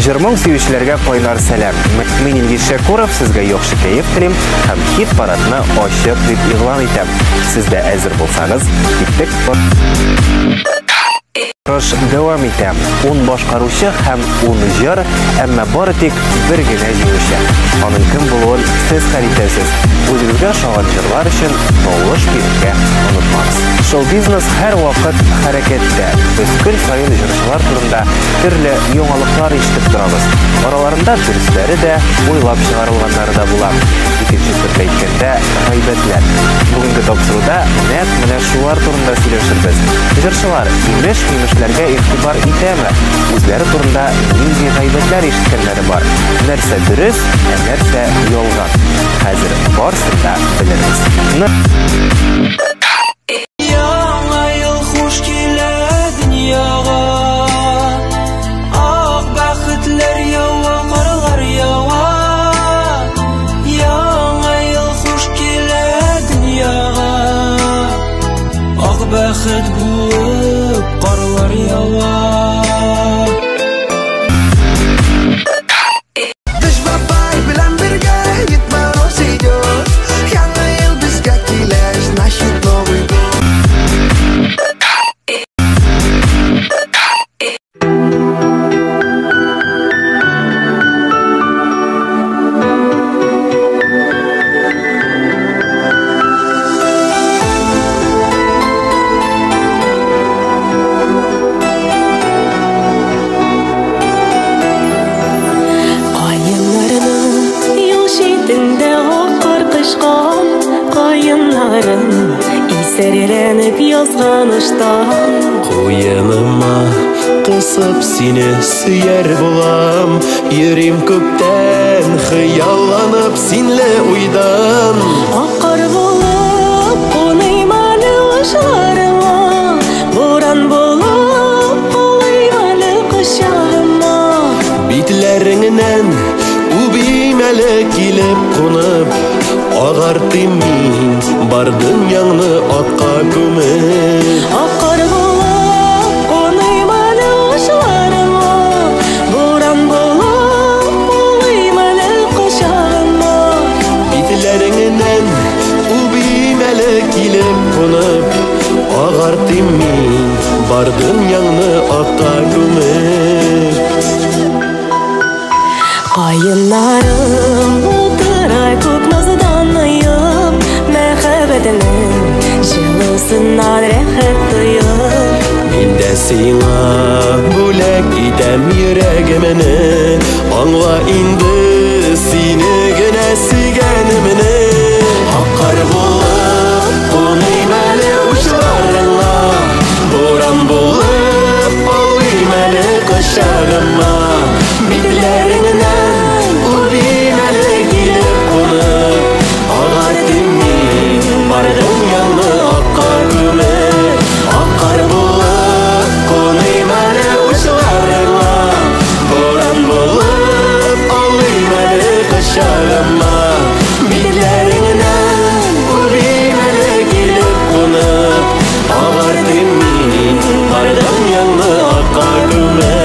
Җыр-моң сөючеләргә кайнар сәлам. Мин Илгиз Шәкуров, сезгә яхшы кәеф телим һәм хит парадны ачык дип игълан итәм. Сез дә әзер булсагыз, киттек. Ярыш дәвам итә. 10 башкаручы һәм 10 җыр, әмма бары тик бер генә җиңүче. Аның кем булуын сез хәл итәсез. Үзегезгә ошаган җырлар өчен тавыш бирергә онытмагыз. Шоу-бизнес һәрвакыт хәрәкәттә. Без көн саен җырчылар турында төрле яңалыклар ишетеп торабыз. Араларында дөресләре дә, уйлап чыгарылганнары да була. Икенче төрле әйткәндә, гайбәтләр. Бүгенге тапшыруда нәкъ менә шулар турында сөйләшербез. Җырчылар имеш-мимешләргә игътибар итәме? Үзләре турында нинди гайбәтләр ишеткәннәре бар? Нәрсә дөрес, ә нәрсә ялган? Хәзер барысын да белербез. Яңа ел хуш килә дөньяга. Ак бәхетләр ява, карлар ява. Яңа ел хуш килә дөньяга. Ак бәхет булып карлар ява. Кыш бабай белән бергә Дед Мороз идет. Яңа ел безгә килә, значит, Новый год. Каеннарны юл читендә ак кар кышкан, каеннарым исәрләнеп язган ыштан. Куеныма кысып сине сөяр булам, йөрим күптән хыялланып синле уйдан. Ак кар булып куныйм әле учларыңа, буран булып кулыйм әле кочагыма. Битләреңнән үбим әле килеп кунып, агартыйм мин бар дөньяңны акка күмеп. Ак кар булып куныйм әле учларыңа, буран булып кулыйм әле кочагыма. Битләреңнән үбим әле килеп кунып, агартыйм мин бар дөньяңны акка күмеп. Каеннарым утыра күк наздан оеп, мәхәббәтнең җылысыннан рәхәт тоеп. Мин дә сиңа бүләк итәм йөрәгемне, аңла инде сине генә сөйгәнемне. Ак кар булып куныйм әле учларыңа, буран булып алыйм әле кочагыма. Битләреңнән үбим әле килеп кунып, агартыйм мин бар дөньяңны акка күмеп. Ак кар булып куныйм әле учларыңа, буран булып алыйм әле кочагыма. Битләреңнән үбим әле килеп кунып, агартыйм мин бар дөньяңны акка күмеп.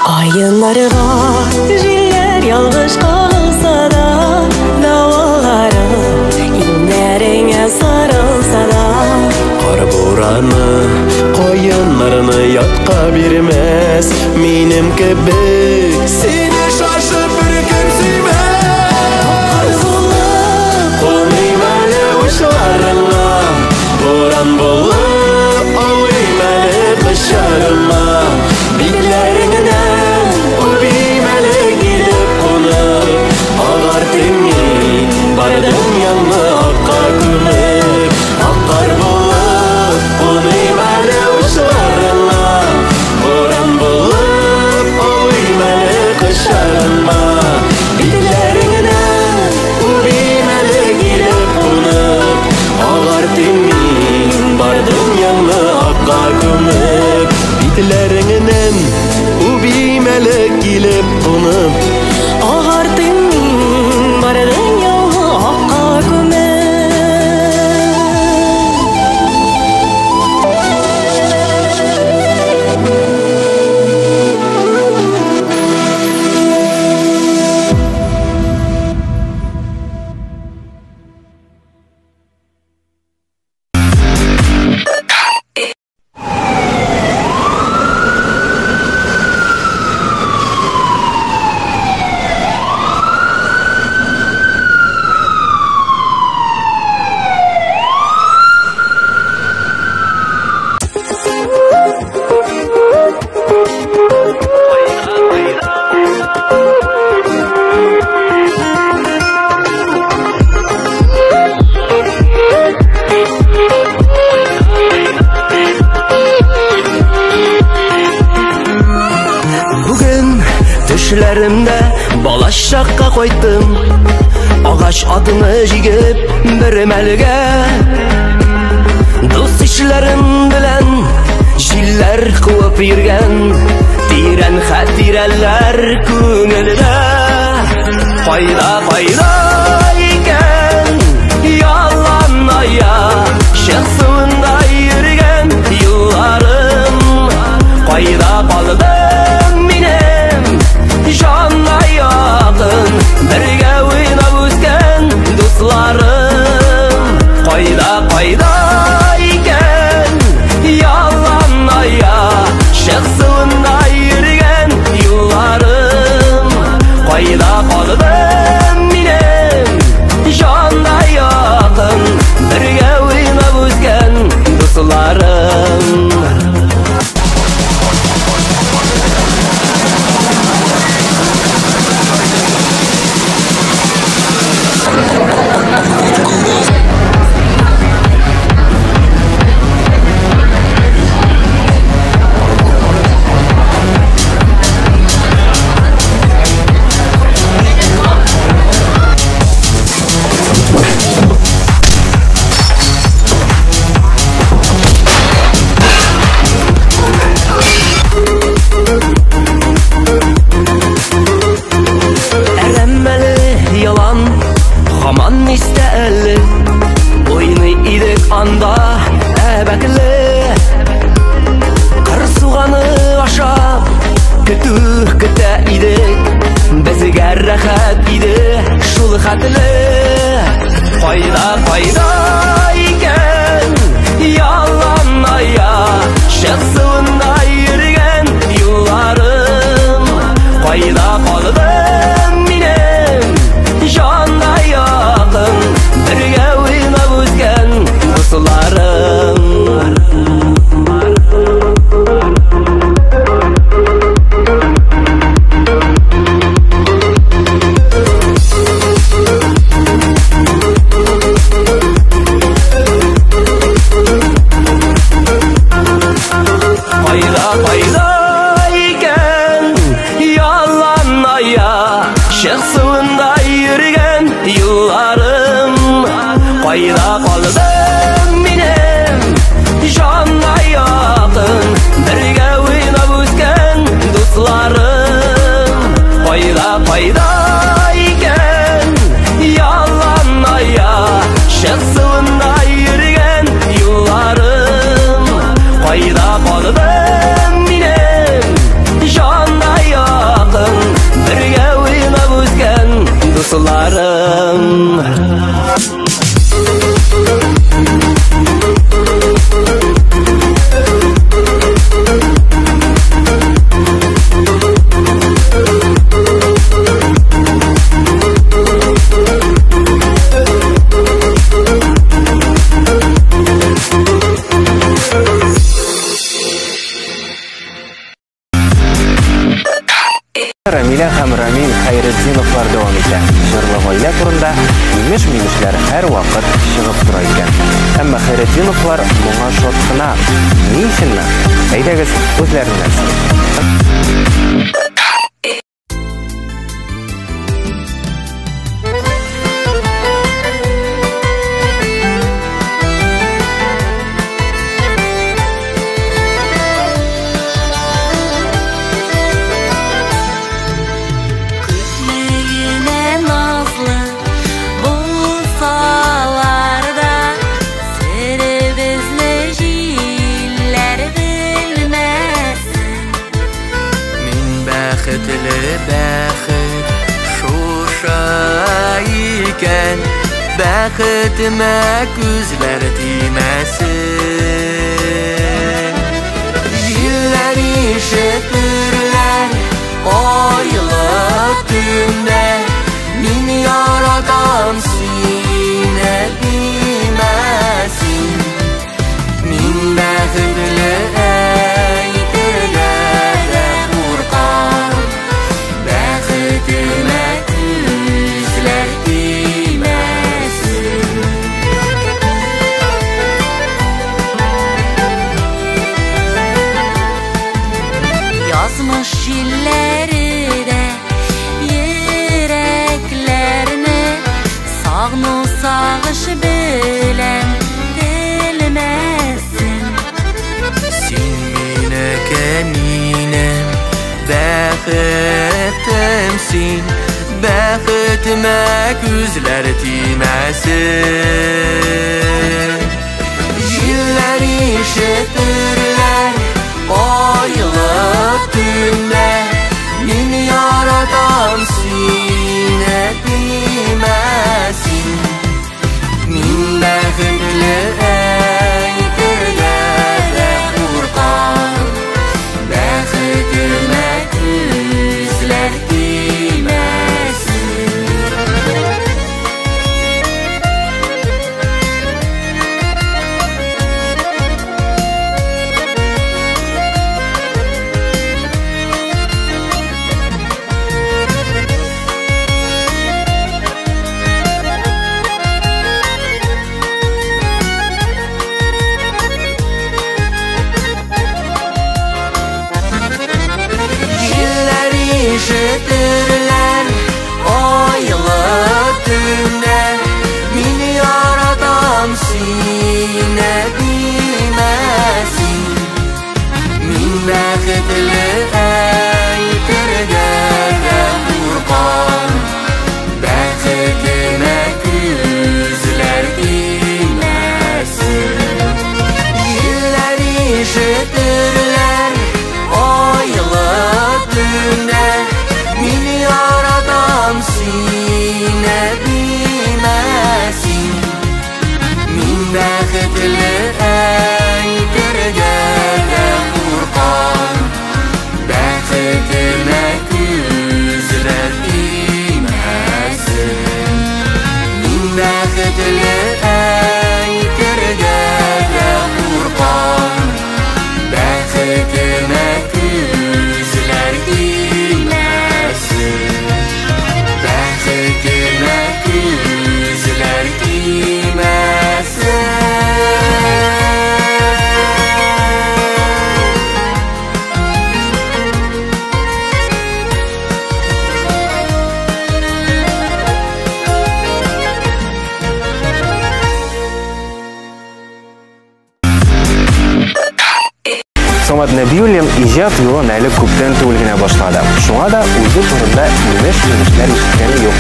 Каеннарга җилләр ялгыш кагылса да, давыллары иңнәреңә сарылса да. Кар бураны каеннарны ятка бирмәс, минем кебек сине шашып беркем сөймәс. Куныйм әле учларыңа, буран булып алыйм әле кочагыма. Битләреңнән үбим әле килеп кунып, агартыйм мин бар дөньяңны акка күмеп. Ак кар булып куныйм әле учларыңа, буран булып алыйм әле кочагыма. Битләреңнән үбим әле килеп кунып, Акка күмеп, битләреңнән үбим әле килеп кунып. Агартым мин бар дөньяны акка күмеп. Бүген төшләремдә балачакка кайттым. Агач атны җигеп бер мәлгә, дус ишләрем белән җилләр куып йөргән тирән хатирәләр күңелдә. Кайда, кайда икән ялан аяк чыксында йөргән юлларым? Кайда калды минем җанга якын бергә уйнап үскән дусларым? Кайда, кайда икән ялан аяк чыксында йөргән юлларым? Кайда калды минем җанга якын бергә уйнап үскән дусларым? Әрәмәле ялан һаман истә әле, уйный идек анда әбәкле. Кыр суганы ашап көтү көтә идек, безгә рәхәт иде шул хәтле. Кайда, кайда икән ялан аяк чыксында йөргән юлларым? Кайда калды минем җанга якын бергә уйнап үскән дусларым? Кайда, кайда икән ялан аяк чыксында йөргән юлларым? Кайда калды минем җанга якын бергә уйнап үскән дусларым? Кайда, кайда икән ялан аяк чыксында йөргән юлларым? Кайда калды минем җанга якын бергә уйнап үскән дусларым? Рамилә һәм Рамил Хәйретдиновлар дәвам итә. Җырлы гаилә турында имеш-мимешләр һәрвакыт чыгып тора икән. Әмма Хәйретдиновлар моңа шат кына. Ни өченме? Әйдәгез, үзләреннән сорыйк. Бәхетле бәхет шушы икән, бәхетемә күзләр тимәсен. Җилләр ишетерләр айлы төндә, мин яратам сине димәсен. Мин бәхетле әйтергә дә куркам, бәхетемә күзләр тимәсен. Язмыш җилләре дә йөрәкләрне сагыну сагыш белән телмәсен. Син минеке, минем бәхетем син, бәхетемә күзләр тимәсен. Җилләр ишетерләр айлы төндә, мин яратам сине димәсен. Мин бәхетле әйтергә дә куркам, бәхетемә күзләр тимәсен. Җилләр ишетерләр айлы төндә, мин яратам сине димәсен. Мин бәхетле әйтергә дә куркам, бәхетемә күзләр тимәсен. Җилләр ишетерләр айлы төндә, мин яратам сине димәсен. Мин бәхетле әйтергә дә куркам, бәхетемә күзләр тимәсен. Мин бәхетле әйтергә дә куркам, бәхетемә күзләр тимәсен. Бәхетемә күзләр тимәсен. Самат Нәбиуллин иҗат юлын әле күптән түгел генә башлады. Шуңа да үзе турында имеш-мимешләр ишеткәне юк.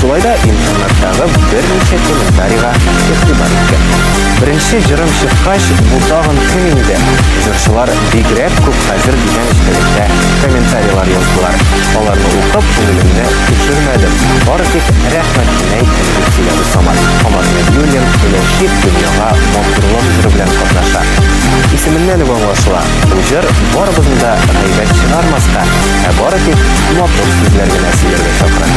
Шулай да интернеттагы берничә комментарийга игътибар иткән. Беренче җырым чыккач, бу тагын кем инде? Җырчылар бигрәк күп хәзер дигән эчтәлектә комментарийлар яздылар. Аларны укып, күңелемне төшермәдем. Бары тик рәхмәт кенә әйттем, дип сөйләде Самат. Самат Нәбиуллин Өләшик дөньяга матурлык җыры белән катнаша. Исеменнән үк аңлашыла, бу җыр барыбызны да гайбәт чыгармаска, ә бары тик матур сүзләр генә сөйләргә чакыра.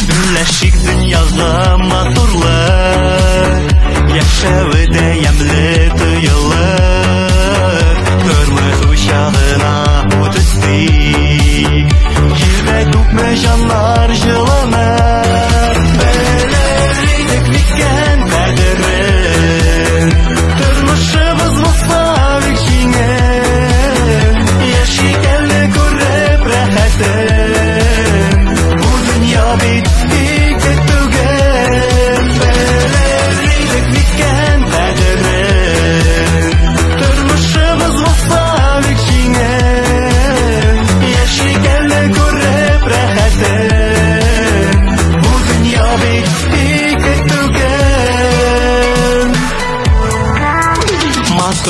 Берләшик дөньяга матурлык.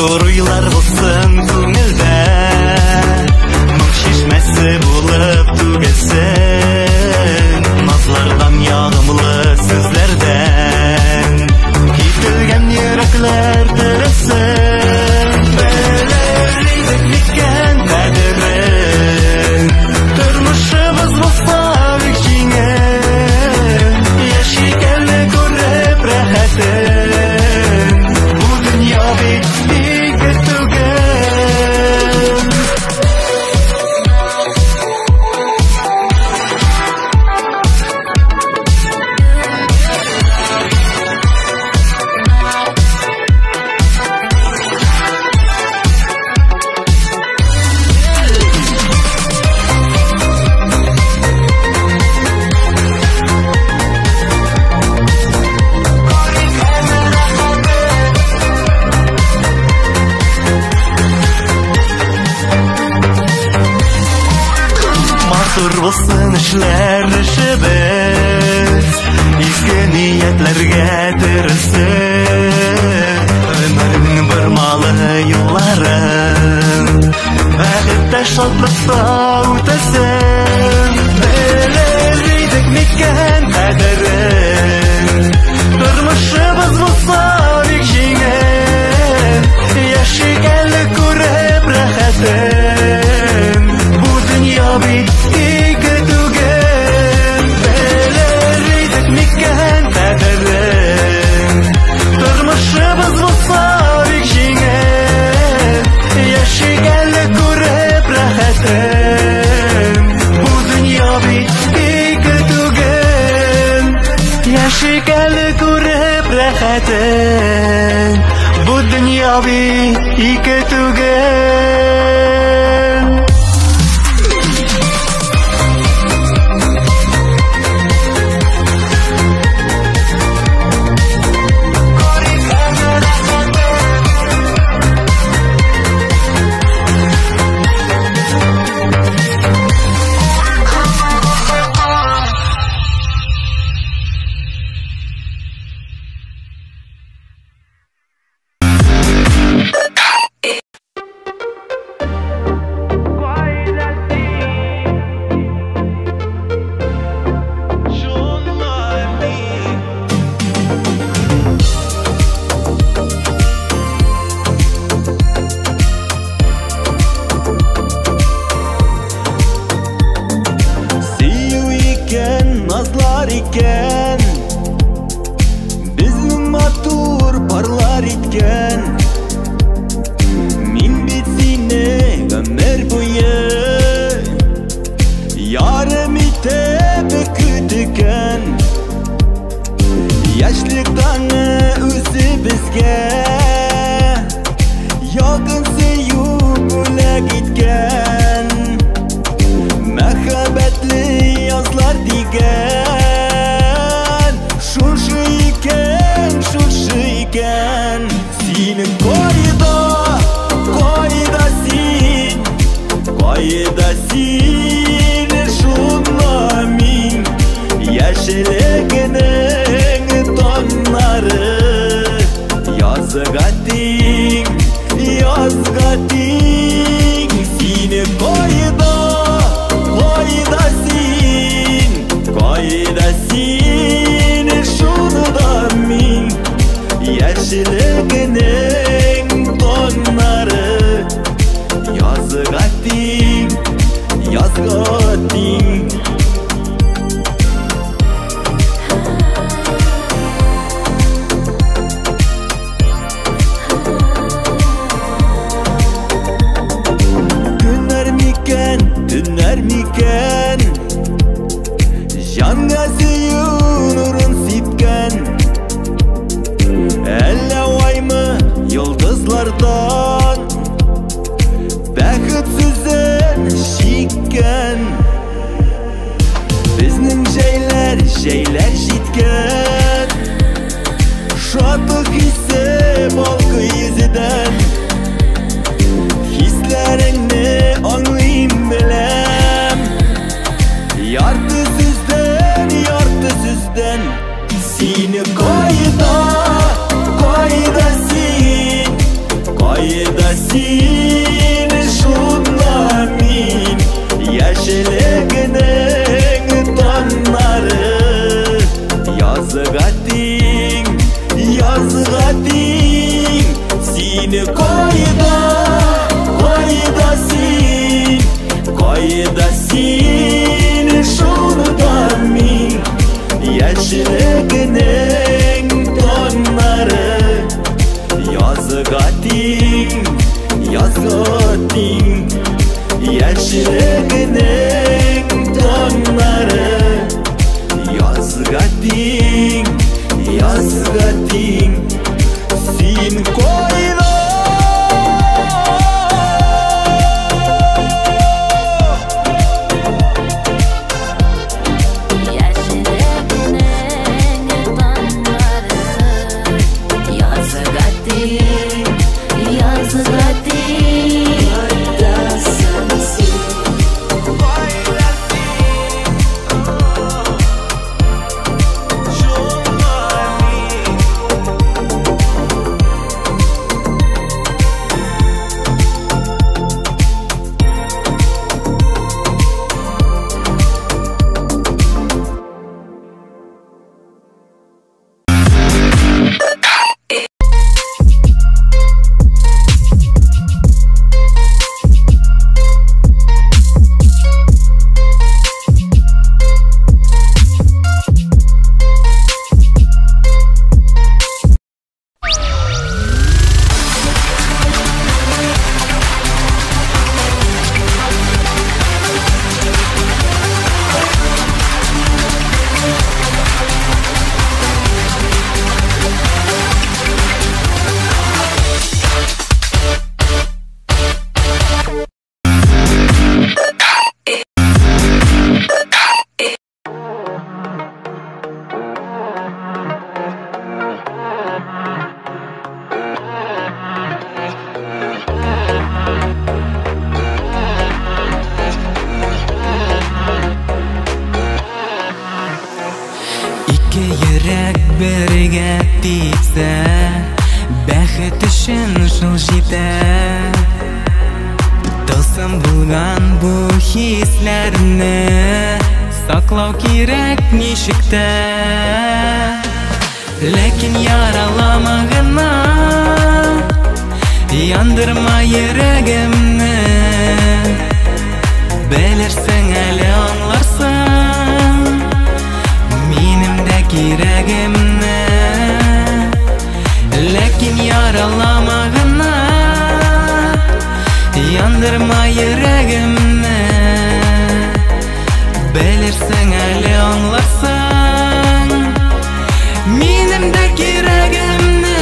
Матур уйлар булсын күңелдә, моң чишмәсе булып түгелсен, назлардан ягымлы сүзләрдән кителгән йөрәкләр терелсен. Белер идек микән кадерен, тормышыбыз булса бик җиңел, яшик әле күреп рәхәтен, бу дөнья бит ике түгел. Матур булсын эшләр эшебез, изге ниятләргә төрелсен, гомернең бормалы юлларын бәхеттә, шатлыкта үтәсен. Белер идек микән кадерен, тормышыбыз булса бик җиңел, яшик әле күреп рәхәтен, бу дөнья бит ике түгел. Белер идек микән кадерен, тормышыбыз булса бик җиңел, яшик әле күреп рәхәтен, бу дөнья бит ике түгел. Яшик әле күреп рәхәтен, бу дөнья бит ике түгел. Сөю икән, назлар икән, безнең матур парлар иткән. Мин бит сине гомер буе ярым итеп көткән. Яшьлек таңы үзе безгә якын сөю бүләк иткән. Мәхәббәтле язлар дигән шушы икән, шушы икән. Синең кайда, кайда син, кайда син, шунда мин. Яшьлегенең таңнары язга тиң, язга тиң. Сине кайда, кайда син, кайда син, шунда мин. Яшьлегенең таңнары язга тиң, язга тиң. Көннәр микән, төннәр микән, җанга сөю нурын сипкән. Әллә аймы йолдызлардан бәхет сүзен чиккән. Безнең җәйләр, җәйләр җиткән, шатлык хисе балкый йөзедән. Хисләреңне аңлыйм, беләм, ярты сүздән, ярты сүздән. Сине кайда, кайда син, кайда Яшьлегенең таңнары язга тиң, язга тиң. Син кайда, кайда син, кайда син, шунда мин. Яшьлегенең таңнары язга тиң, язга тиң. Яшьлегенең таңнары язга тиң, язга тиң. Син кайда? Яшьлегенең таңнары язга тиң, язга тиң. Ике йөрәк бергә типсә, бәхет өчен шул җитә. Тылсым булган бу хисләрне саклау кирәк ничек тә. Ләкин яралама гына, яндырма йөрәгемне. Белерсең әле, аңларсың минем дә кирәгемне. Ләкин яралама гына, яндырма йөрәгемне. Белерсең әле, аңларсың минем дә кирәгемне.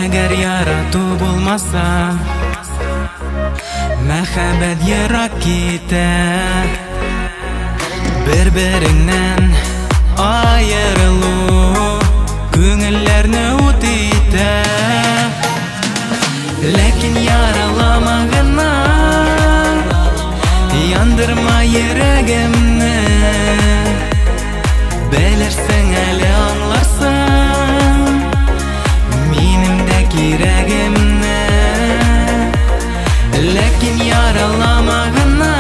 Әгәр ярату булмаса, мәхәббәт ерак китә. Бер-береңнән аерылу күңелләрне ут итә. Ләкин яралама гына, яндырма йөрәгемне. Белерсең әле, аңларсың минем дә кирәгемне. Ләкин яралама гына,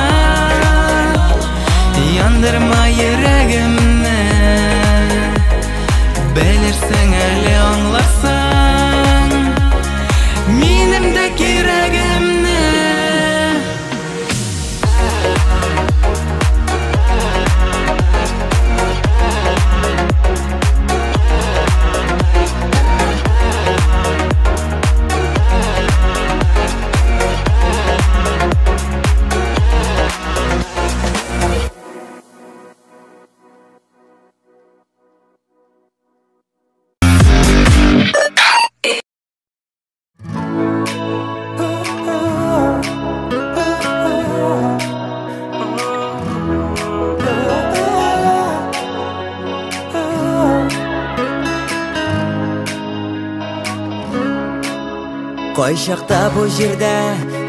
яндырма йөрәгемне. Белерсең әле, аңларсың минем дә кирәгемне. Кайчакта бу җирдә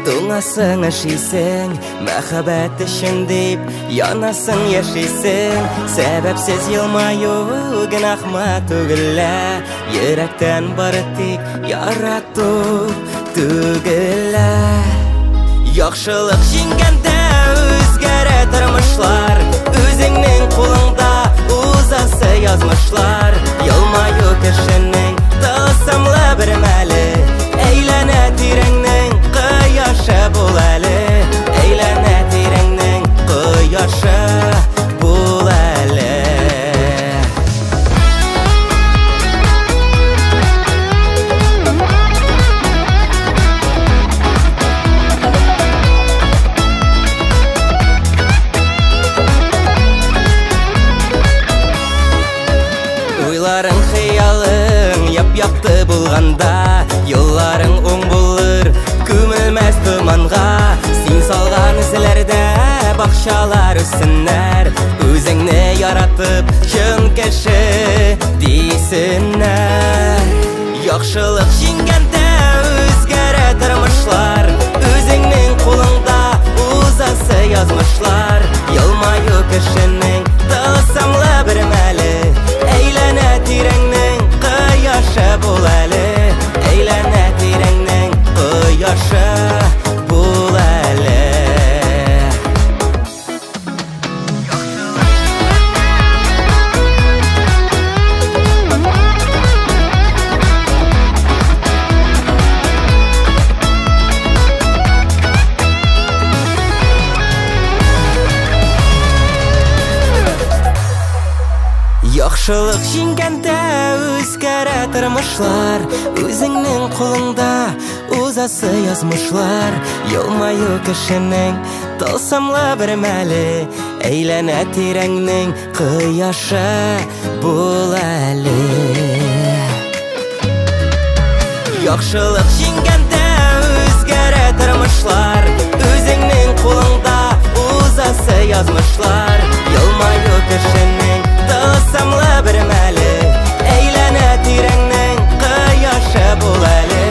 Туңасың, өшисең, мәхәббәт өчен дип янасың, яшисең. Сәбәпсез елмаю гөнаһмы түгел лә, йөрәктән бары тик ярату түгел лә. Яхшылык җиңгәндә үзгәрә тормышлар, үзеңнең кулыңда узасы язмышлар. Елмаю кешенең тылсымлы бер мәле, әйләнә тирәңнең кояшы бул әле, әйләнә тирәңнең кояшы бул әле. Уйларың, хыялың яп-якты булганда, юлларың уң булыр, күмелмәс томанга. Син салган эзләрдә бакчалар үссеннәр, үзеңне яратып чын кеше дисеннәр. Яхшылык җиңгәндә үзгәрә тормышлар, үзеңнең кулыңда узасы язмышлар. Елмаю кешенең тылсымлы бер мәле, әйләнә тирәңнең кояшы бул әле, әйләнә тирәңнең кояшы бул әле. Яхшылык җиңгәндә үзгәрә тормышлар, үзеңнең кулыңда узасы язмышлар. Елмаю кешенең тылсымлы бер мәле, әйләнә тирәңнең кояшы бул әле. Яхшылык җиңгәндә үзгәрә тормышлар, үзеңнең кулыңда узасы язмышлар. Елмаю кешенең тылсымлы бер мәле, әйләнә тирәңнең кояшы бул әле,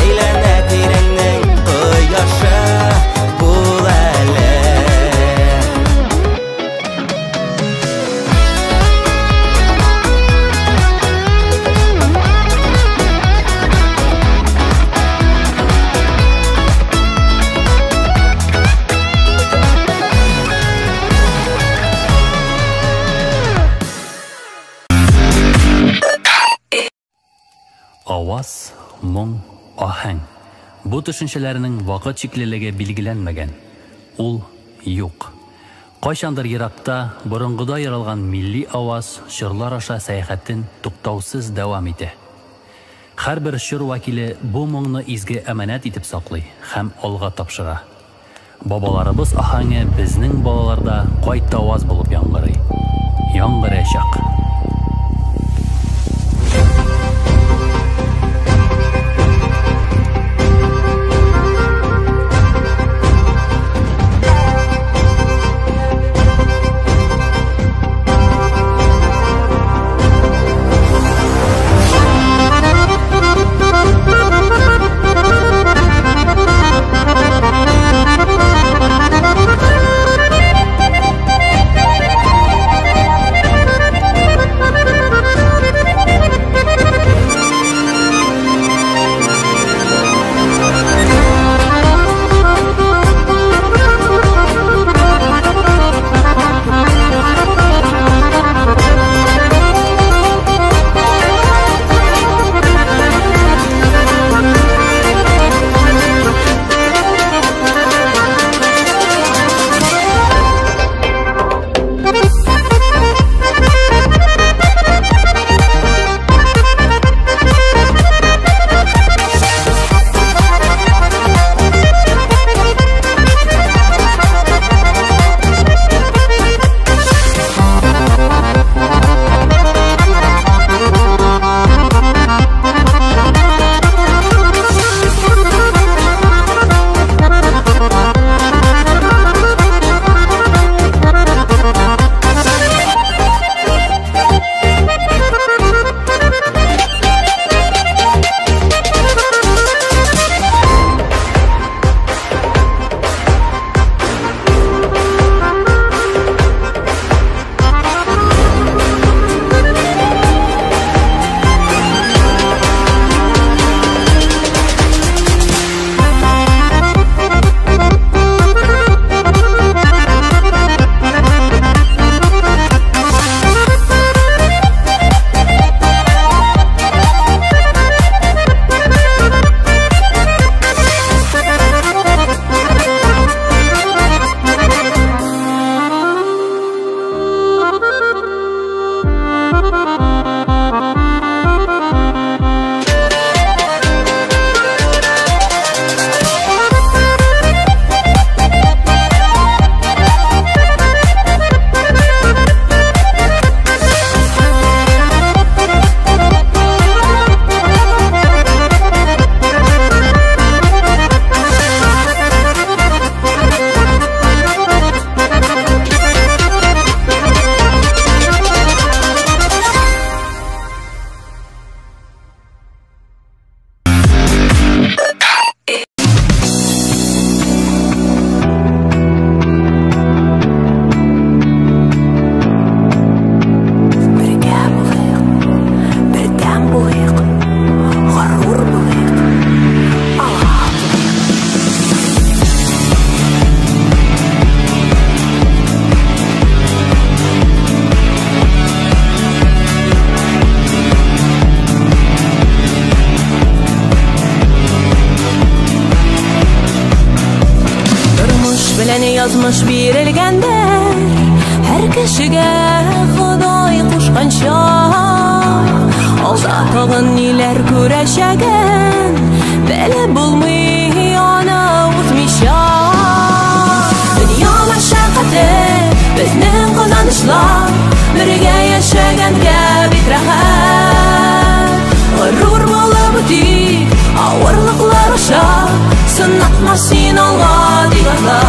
әйләнә тирәңнең кояшы бул әле. Аваз, моң, аһәң. Бу төшенчәләрнең вакыт чиклелеге билгеләнмәгән. Ул юк. Кайчандыр еракта, борынгыда яралган милли аваз чорлар аша сәяхәтен туктаусыз дәвам итә. Һәрбер чор вәкиле бу моңны изге әманәт итеп саклый һәм алга тапшыра. Бабаларыбыз аһәңе безнең балаларда кайтаваз булып яңгырый. Яңгыраячак. Thank you. Белән язмыш бирелгәндер һәр кешегә Ходай кушканча. Алда тагын ниләр күрәчәген белеп булмый аны үтмичә. Дөнья мәшәкате, безнең казанышлар, бергә яшәгәнгә бик рәхәт. Горур булып үтик авырлыклар аша, сынатма син алга дип атла.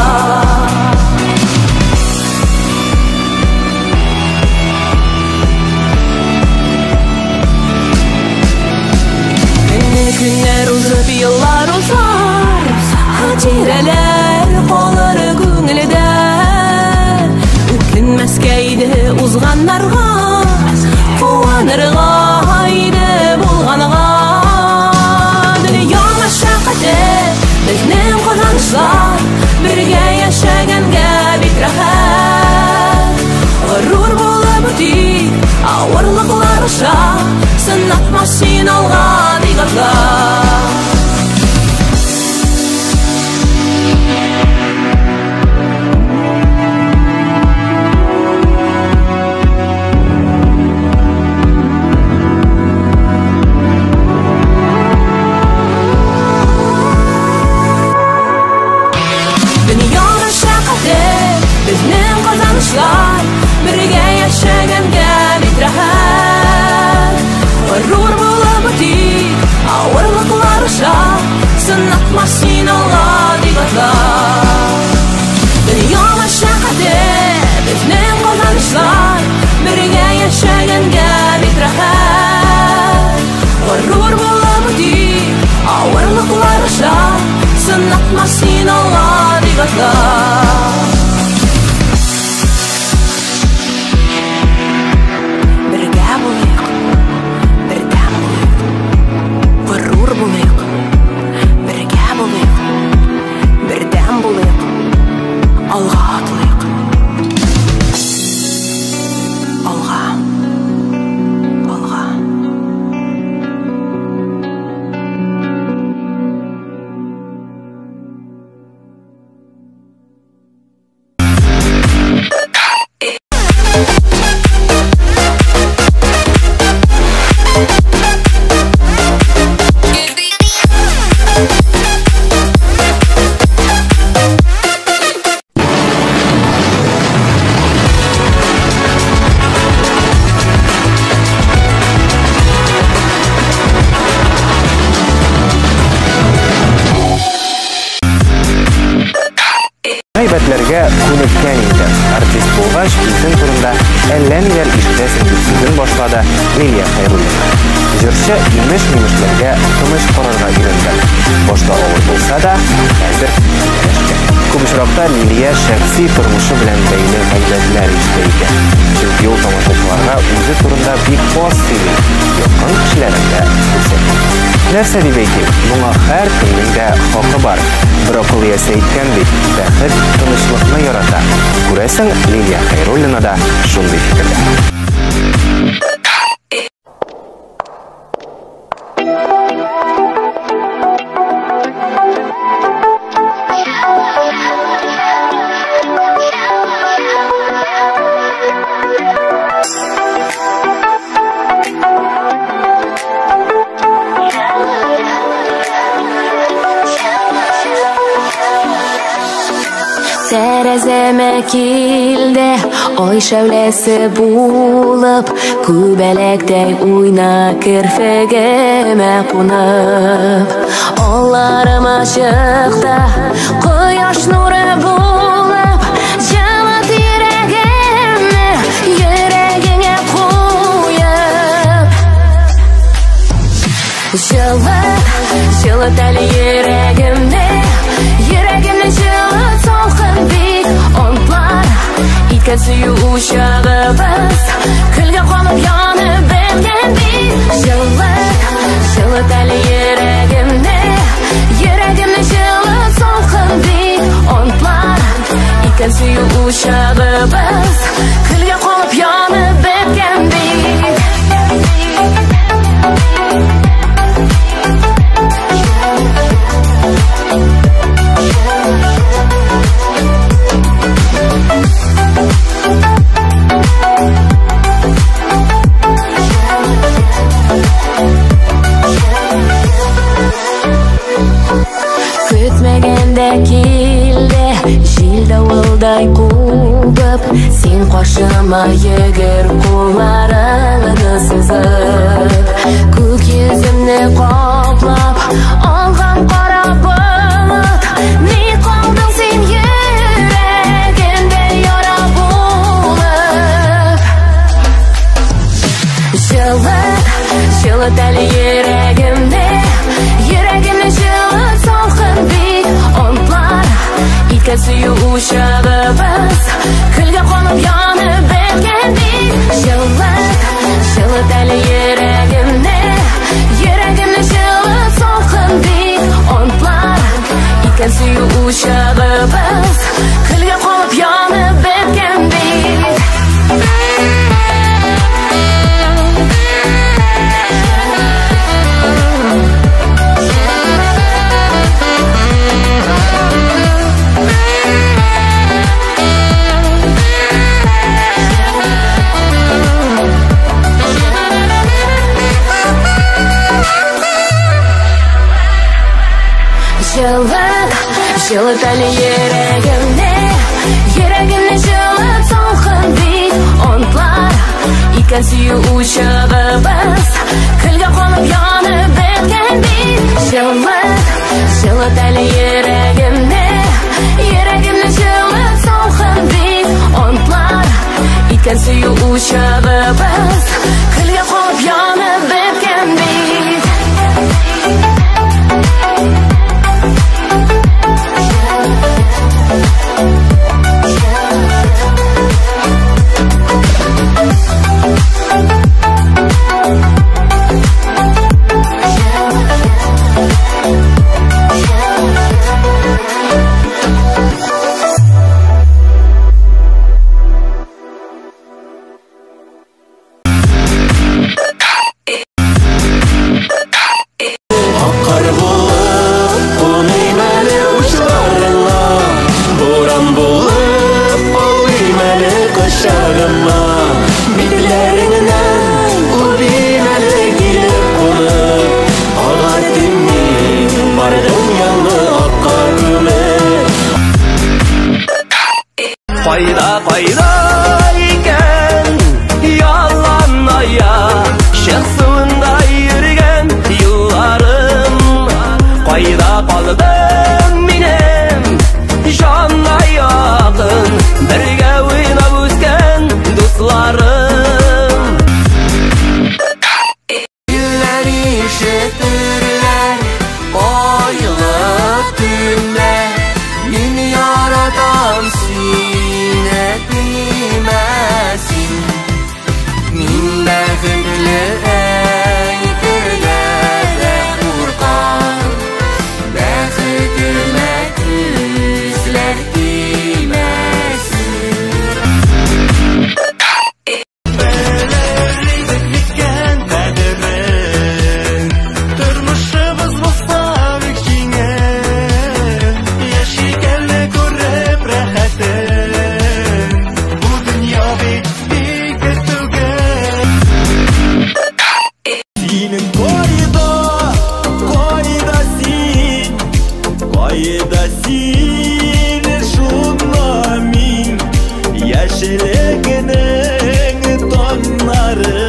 Көннәр узып, еллар узар, хатирәләр калыр күңелдә. Үкенмәскә иде узганнарга, куанырга иде булганга. Дөнья мәшәкате, безнең казанышлар, бергә яшәгәнгә бик рәхәт. Горур булып үтик авырлыклар аша, сынатма син алга дип атла. Дөнья мәшәкате, безнең казанышлар, бергә яшәгәнгә бик рәхәт. Горур булып үтик авырлыклар аша, сынатма син алга дип атла. Дөнья мәшәкате, безнең казанышлар, бергә яшәгәнгә бик рәхәт. Горур булып үтик авырлыклар аша, сынатма син алга дип атла. Бергә булыйк, бердәм булыйк, горур булыйк, бергә булыйк, бердәм булыйк, алга атлыйк. Алга, алга. Гайбәтләргә күнеккән инде. Артист булгач, үзең турында әллә ниләр ишетәсең дип сүзен башлады Лилия Хәйруллина. Җырчы имеш-мимешләргә тыныч карарга өйрәнгән. Башта авыр булса да, хәзер ияләшкән. Күп очракта Лилия шәхси тормышы белән бәйле гайбәтләр ишетә икән. Чөнки ул тамашачыларга үзе турында бик аз сөйли, якын кешеләрен дә күрсәтми. Нәрсә дип әйтим, моңа һәркемнең дә хакы бар. Бер акыл иясе әйткән бит, бәхет тынычлыкны ярата. Күрәсең, Лилия Хәйруллина да шундый фикердә. Тәрәзәмә килде ай шәүләсе булып, күбәләктәй уйна керфегемә кунып. Алларым ачыкта кояш нуры булып, җылыт йөрәгемне йөрәгеңә куеп. Җылыт, җылыт әле йөрәгемне, йөрәгемне җылыт салкын бик онтлар. Иткән сөю учагыбыз көлгә калып янып беткән бит. Җылыт, җылыт әле йөрәгемне, йөрәгемне җылыт салкын бик онтлар. Иткән сөю учагыбыз көлгә калып янып беткән бит. Давылдай кубып, син каршыма йөгер кулларыңны сузып, күк йөземне каплап алган кара болыт, ни калдың син йөрәгемдә яра булып. Җылыт, җылыт әле йөрәгемне, йөрәгемне җылыт салкын бит онтлар. Иткән сөю учагыбыз, көлгә калып янып беткән бит. Җылыт, җылыт әле йөрәгемне, йөрәгемне җылыт салкын бит онтлар. Иткән сөю учагыбыз, көлгә калып янып беткән бит. Җылыт, җылыт әле йөрәгемне, йөрәгемне җылыт салкын бит онтлар. Иткән сөю учагыбыз, көлгә калып янып беткән бит. Җылыт, җылыт әле йөрәгемне, йөрәгемне җылыт салкын бит онтлар. Иткән сөю учагыбыз, көлгә калып янып беткән бит. Кайда, кайда икән ялан аяк, чык суында йөргән юлларым? Кайда калды минем җанга якын, бергә уйнап үскән дусларым? Илләр ишетерләр айлы төндә, мин яратам сине димәсин. Мин бәхетле әйтергә дә куркам, бәхетемә күзләр тимәсен. Белер идек микән кадерен, тормышыбыз булса бик җиңел, яшик әле күреп рәхәтен, бу дөнья бит бик түгел. Синең кайда, кайда син, кайда син, шунда мин, яшьлегенең таңнары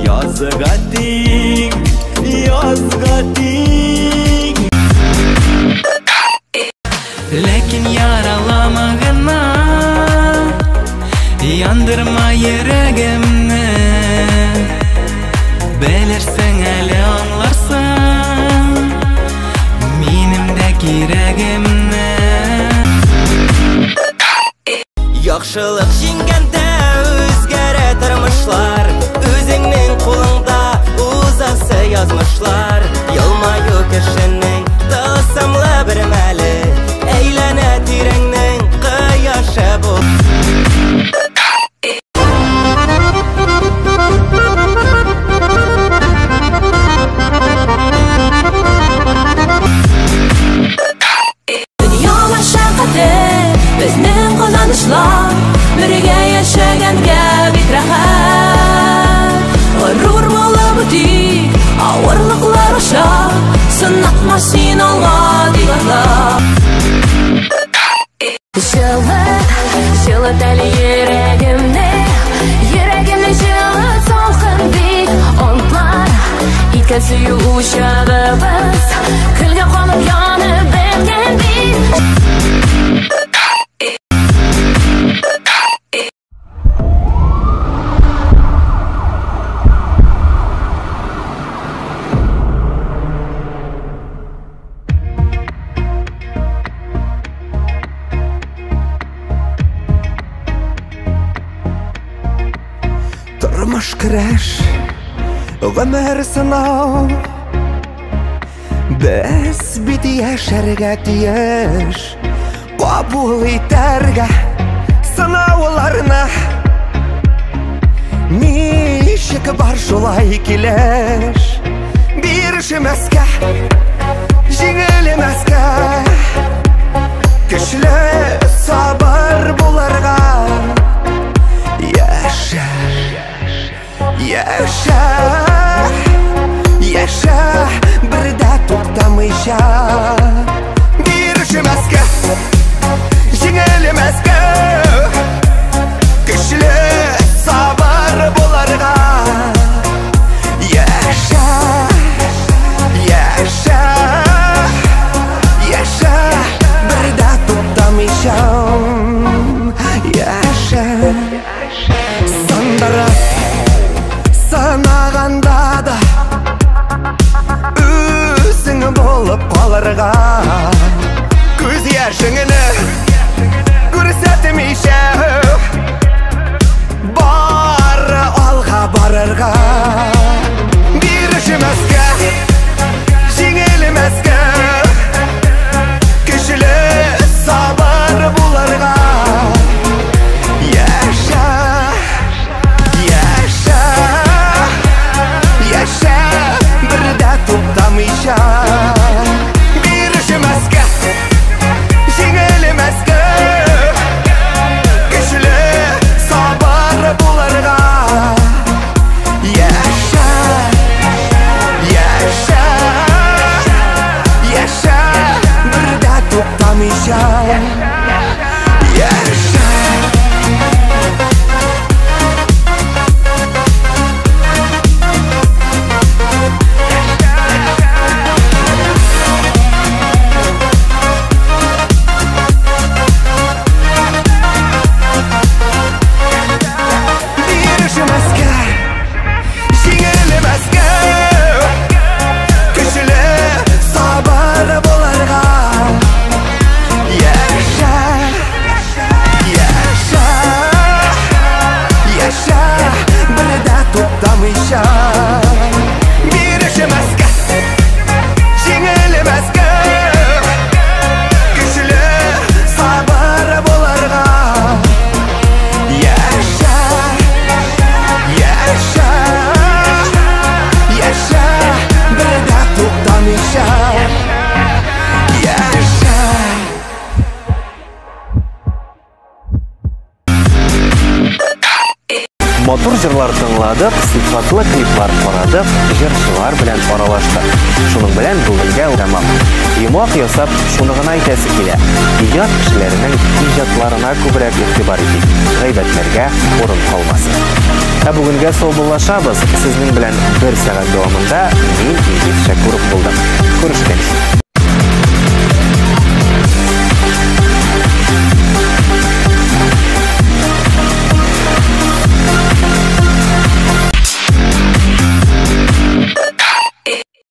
язга тиң, язга тиң. Ләкин яралама гына, яндырма йөрәгемне. Белерсең әле, аңларсың минем дә кирәгемне. Яхшылык җиңгәндә үзгәрә тормышлар, үзеңнең кулыңда узасы язмышлар. Елмаю кешенең тылсымлы бер мәле, әйләнә тирәңнең кояшы бу. Дөнья мәшәкате, безнең казанышлар, бергә яшәгәнгә бик рәхәт. Горур булып үтик авырлыклар аша, сынатма син алга дип атла. Җылыт, җылыт әле йөрәгемне, йөрәгемне җылыт салкын бит онтлар. Иткән сөю учагыбыз, көлгә калып янып беткән бит. Тормыш көрәш, гомер сынау. Без бит яшәргә тиеш, кабул итәргә сынауларны. Ничек бар шулай килеш, бирешмәскә, җиңелмәскә, көчле сабыр булырга. Яшә, яшә, яшә, бер дә туктамыйча. Бирешмәскә, җиңелмәскә, көчле сабыр булырга. Яшә, яшә, яшә, бер дә туктамыйча. Яшә. Сындырып сынаганда да үзең булып калырга, күз яшеңне күрсәтмичә бары алга барырга. Бирешмәскә, җиңелмәскә, көчле сабыр булырга. Яшә, яшә, яшә, бер дә туктамыйча. Бирешмәскә, җиңелмәскә, көчле сабыр булырга. Яшә, яшә, яшә, бер дә туктамыйча. Яшә. Бирешмәскә, җиңелмәскә, көчле сабыр булырга. Яшә, яшә, яшә, бер дә туктамыйча. Бирешмәскә, җиңелмәскә, көчле сабыр булырга. Яшә, яшә, яшә, бер дә туктамыйча. Яшә. Матур җырлар тыңладык, сыйфатлы клиплар карадык, җырчылар белән аралаштык. Шуның белән бүгенгә тәмам. Йомгак ясап, шуны гына әйтәсе килә. Иҗат кешеләренең иҗатларына күбрәк игътибар итик. Гайбәтләргә урын калмасын. Ә бүгенгә саубуллашабыз. Сезнең белән бер сәгать дәвамында мин Илгиз Шәкүров булдым. Күрешкәнче.